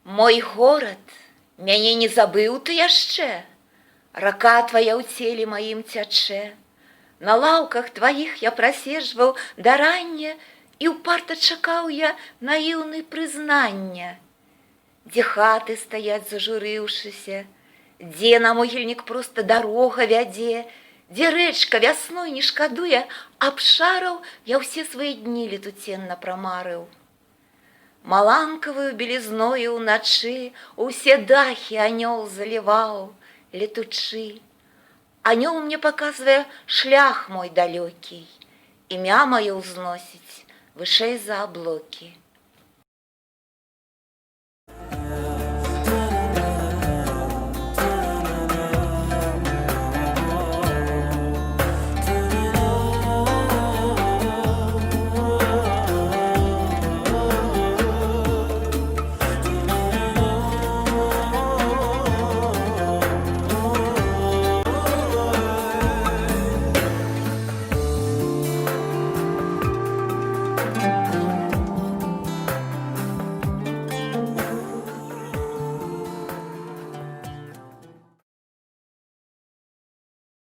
Мой горад, мяне не забыў ты яшчэ? Рака твая ў целе маім цячэ. На лаўках тваіх я праседжваў да рання, і ўпарта чакаў я наіўны прызнання. Дзе хаты стаяць зажурыўшыся, дзе на могільнік проста дарога вядзе, дзе рэчка вясной не шкадуе абшараў, я ўсе свае дні летуценна прамарыў. Маланкаваю белізною ўначы усе дахі анёл заліваў, летучы. Анёл мне паказвае шлях мой далёкі, імя маё ўзносіць вышэй за аблокі.